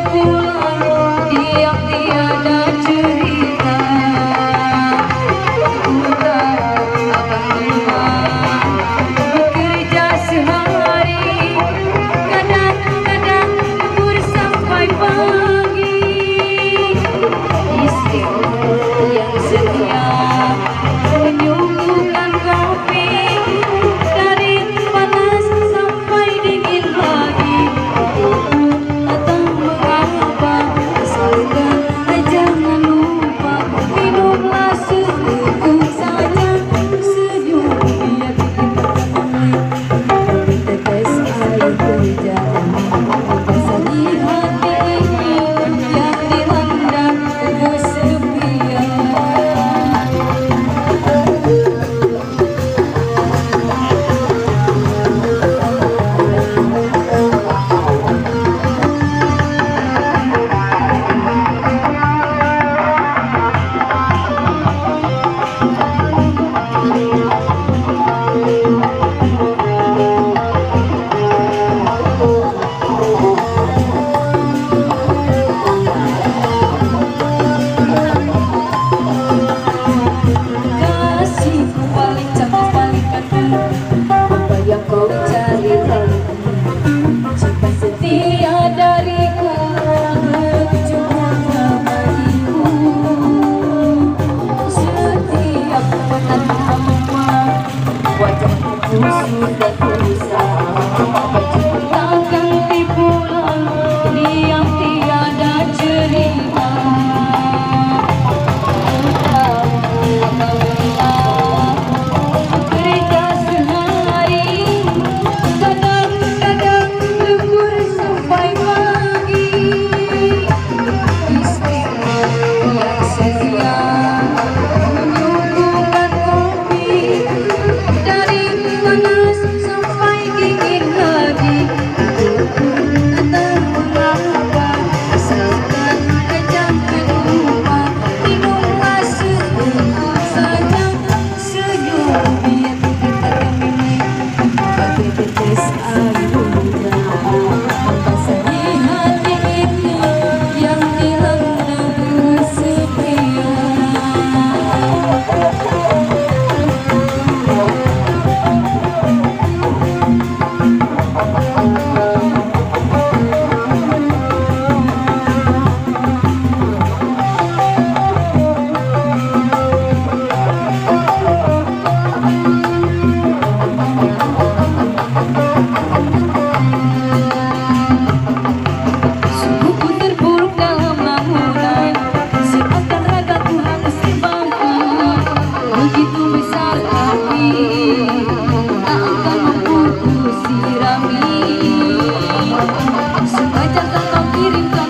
pulang, diam tiada cerita. Ku tahu abang lelah bekerja sehari, kadang-kadang lembur sampai pagi. Istriku yang setia menyuguhkan kopi dari panas sampai dingin lagi. Atau mengapa, asalkan jangan lupa minumlah seteguk saja. Senyum biar bikin mata tetes air hujan, membasahi hati ini yang dilanda kesepian. Kasihku paling cantik, paling ganteng, apa yang kau cari lagi? Cinta setia dariku cukuplah bagiku. Setiap menatap wajahmu sudah kusam, bajuku tak ganti pulang, diam tiada cerita. Ku tahu abang lelah bekerja sehari, kadang-kadang lembur sampai pagi. Istriku yang setia menyuguhkan kopi dari panas sampai dingin lagi. Ku tak mengapa, asalkan jangan lupa minumlah seteguk saja. Senyum biar bikin mata bagai tetes air hujan, membasahi hati ini yang dilanda kesepian. Sungguh ku terpuruk dalam lamunan, seakan ragaku hangus terbakar. Begitu besar api, tak akan mampu ku sirami. Sengaja kau kirimkan